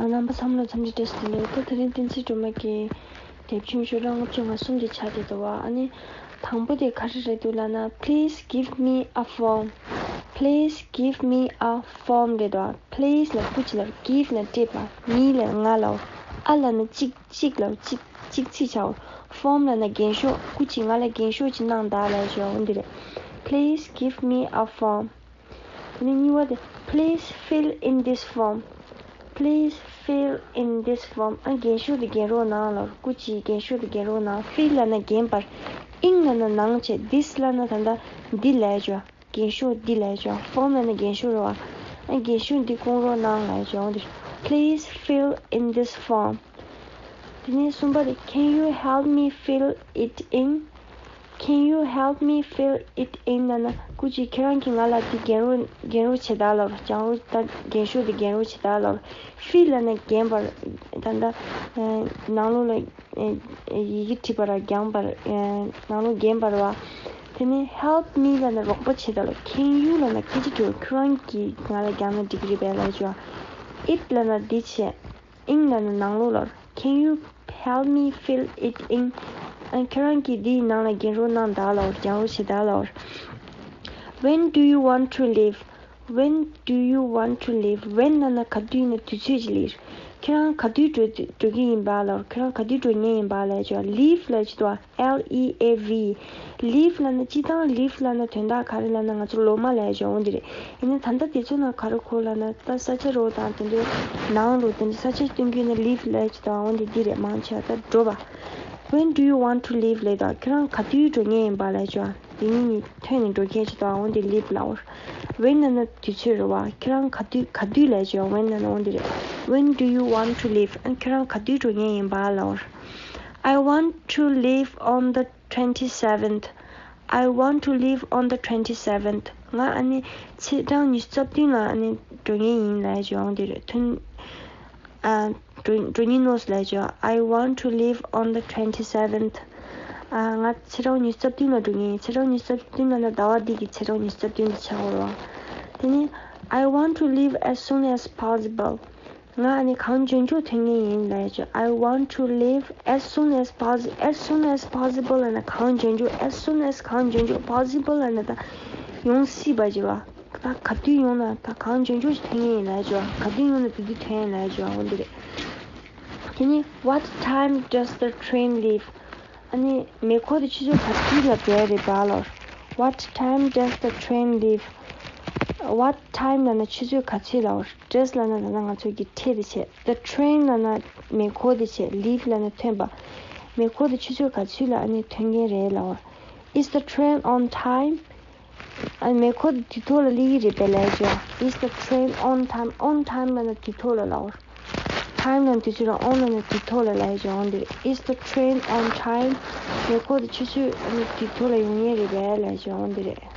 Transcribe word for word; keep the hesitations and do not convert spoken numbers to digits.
རྣམ་པ་ཚང་མ་ལ་འཚམས་འདྲི་བཀྲ་ཤིས་བདེ་ལེགས། ད་དེ་རིང་བསྟན་འཛིན་སྒྲོལ་མ་གི་དེབ་ཆུང་ཤོག་གྲངས་ལྔ་བཅུ་ང་གསུམ་དེ་ཆགས་བསྡད་འདུག་བ། ཨ་ནི་དང་པོ་དེ་ག་རེ་རེད་འདུག་ལབ་ན། Please give me a form. Please give me a form རེད་འདུག་བ། Please ལབ་སྐུ་མཁྱེན་ལབ། Give ལབ་སྤྲད་པ། Me ལབ་ང་ལབ། A ལབ་ན་གཅིག་གཅིག་ལབ། གཅིག་གཅིག་ཚིག་བྱའོ། Form ལབ་ན་འགེངས་ཤོག་སྐུ་མཁྱེན་ང་ལ་འགེངས་ཤོག་ཅིག་གནང་དང་ལབ་ཡ་ཅིག་འོ་འདི་རེད། Please give me a form. དེ་ནས་གཉིས་པ་དེ། Please fill in this form. Please fill in this form. ཨ་འགེངས་ཤོག་དེ་འགེངས་རོགས་གནང་ལབ། སྐུ་མཁྱེན་འགེངས་ཤོག་དེ་འགེངས་རོགས་གནང་། Fill ལབ་ན་འགེངས་པར། In ལབ་ན་ནང་བྱས། This ལབ་ན་ད་ལྟ་འདི་ལབ་ཡ་ཅིག་འོ། འགེངས་ཤོག་འདི་ལབ་ཡ་ཅིག་འོ། Form ལབ་ན་འགེངས་ཤོག་རེད་བ། ཨ་འགེངས་ཤོག་འདི་སྐོང་རོགས་གནང་ལབ་ཡ་ཅིག་འོ་འདི། Please fill in this form. དེ་ནས་གསུམ་པ་དེ། Can you help me fill it in? Can you help me fill it in? ལབ་ན་སྐུ་མཁྱེན་ཁྱེད་རང་གིས་ང་ལ་འདི་འགེངས་རོགས་འགེངས་རོགས་བྱེད་དང་ལབ། སྦྱང་རོགས་དང་འགེངས་ཤོག་འདི་འགེངས་རོགས་བྱེད་དང་ལབ། Fill ལབ་ན་འགེངས་པར། ད་ལྟ་ནང་ལོགས་ལ་ཡི་གེ་བྲིས་པ་ར་འགེངས་པར། ནང་ལོགས་འགེངས་པར་བ། དེ་ནས་help me ལབ་ན་རོགས་པ་བྱེད་དང་ལབ། Can you ལབ་ན་སྐད་ཆ་དྲིས། ཁྱོད་རང་གིས་ང་ལ་འགེངས་ན་འགྲིག་གི་རེད་པས་ལབ་ཅིག་བ། It ལབ་ན་འདི་བྱས། In ལབ་ན་ནང་ལོགས་ལ། Can you help me fill it in? ཨ་ཁྱོད་རང་གིས་འདིའི་ནང་ལ་འགེངས་རོགས་གནང་དང་ལབ། སྦྱང་རོགས་བྱེད་དང་ལབ། When do you want to leave? When do you want to leave? When ལབ་ན་ག་དུས་ཡིན་ན་དུས་ཚོད་ཅིག་ལ། ཁྱེད་རང་ག་དུས་འགྲོ་འགྲོ་གི་ཡིན་པ་ལབ། ཁྱེད་རང་ག་དུས་འགྲོ་མཁན་ཡིན་པ་ལབ་ཅིག་བ། Leave ལབ་ཅིག་འདུག་བ། L E A V. Leave ལབ་ན་སྤྱིར་བཏང་leave ལབ་ན་དོན་དག་ག་རེ་ལབ་ན་ང་ཚོ་ལོ་མ་ལབ་ཡ་ཅིག་འོ་འདི་རེད། ཡིན་ན་ད་ལྟ་དུས་ཚོད་ནང་ག་རེ་གོ་ལབ་ན་ད་ས་ཆ་རོ་དང་དེ་འདྲའི་ནང་རོ་དེ་འདྲའི་ས་ཆ་སྟོན་རྒྱུ་ན་leave ལབ་ཡ་ཅིག་དང་འོ་འདི་འདི་རེད། མང་ཆེ་བ་ད་འགྲོ་བ། When do you want to leave ལབ་དང་ཁྱེད་རང་ག་དུས་འགྲོ་མཁན་ཡིན་པ་ལབ་ཡ་ཅིག་བ། དེ་གཉིས་ནི་ཐོན་ནས་འགྲོ་མཁན་ཅིག་དང་འོ་འདི་leave ལབ། When ལབ་ན་དུས་ཚོད་རེད་བ། ཁྱེད་རང་ག་དུས་ག་དུས་ལབ་ཡ་ཅིག་བ། When ལབ་ན་འོ་འདི་རེད། When do you want to leave? ཨ་ཁྱེད་རང་ག་དུས་འགྲོ་མཁན་ཡིན་པ་ལབ། I want to leave on the twenty-seventh. I want to leave on the twenty-seventh. ང་ཨ་ནི་ཚེས་གྲངས་ཉི་ཤུ་རྩ་བདུན་ལ་ཨ་ནི་འགྲོ་མཁན་ཡིན་ལབ་ཡ་ཅིག་འོ་འདི་རེད། ཐོན། ཨ་འགྲོ་འགྲོ་སྙིང་ནོ་ལབ་ཡ་ཅིག I want to leave on the twenty-seventh. ཨ་ང་ཚེས་གྲངས་ཉི་ཤུ་རྩ་བདུན་ལ་འགྲོ་མཁན་ཡིན། ཚེས་གྲངས་ཉི་ཤུ་རྩ་བདུན་ལབ་ན་ཟླ་བ་འདི་གི་ཚེས་གྲངས་ཉི་ཤུ་རྩ་བདུན་དེ་ཆགས་ཡོད་རེད་བ། དེ་ནི་I want to leave as soon as possible. ང་ཨ་ནི་གང་མགྱོགས་མགྱོགས་ཐོན་མཁན་ཡིན་ལབ་ཡ་ཅིག I want to leave as soon as possible. As soon as possible ལབ་ན་གང་མགྱོགས་མགྱོགས། As soon as གང་མགྱོགས་མགྱོགས། Possible ལབ་ན་ད་ཡོང་སྲིད་པ་ཅིག་བ། ད་ག་དུས་ཡོང་ན་ད་གང་མགྱོགས་མགྱོགས་ཐོན་མཁན་ཡིན་ལབ་ཡ་ཅིག་བ། ག་དུས་ཡོང་ན་དེ་དུས་ཐོན་ལབ་ཡ་ཅིག་བ། འོ་འདི་རེད། དེ་ནི་What time does the train leave? ཨ་ནི་མེ་འཁོར་དེ་ཆུ་ཚོད་ག་ཚོད་ལ་འགྲོ་ཡ་རེད་པ་ལབ། What time does the train leave? What time ལབ་ན་ཆུ་ཚོད་ག་ཚོད་ལབ། Does ལབ་ན་ད་ལྟ་ང་ཚོ་གི་ཁྲེལ་དེ་བྱས། The train ལབ་ན་མེ་འཁོར་དེ་བྱས། Leave ལབ་ན་ཐོན་པ། མེ་འཁོར་དེ་ཆུ་ཚོད་ག་ཚོད་ལ་ཨ་ནི་ཐོན་མཁན་རེད་ལབ། Is the train on time? ཨ་མེ་འཁོར་དེ་དུས་ཐོག་ལ་སླེབས་ཀྱི་རེད་པས་ལབ་ཡ་ཅིག Is the train on time? On time ལབ་ན་དུས་ཐོག་ལ་ལབ། Time ལབ་ན་དུས་ཚོད་ལ། On ལབ་ན་དུས་ཐོག་ལ་ལབ་ཡ་ཅིག་འོ་འདི་རེད། Is the train on time? མེ་འཁོར་དེ་ཆུ་ཚོད་ཨ་ནི་དུས་ཐོག་ལ་ཡོང་ཡས་རེད་པས་ལབ་ཡ་ཅིག་འོ་འདི་རེད།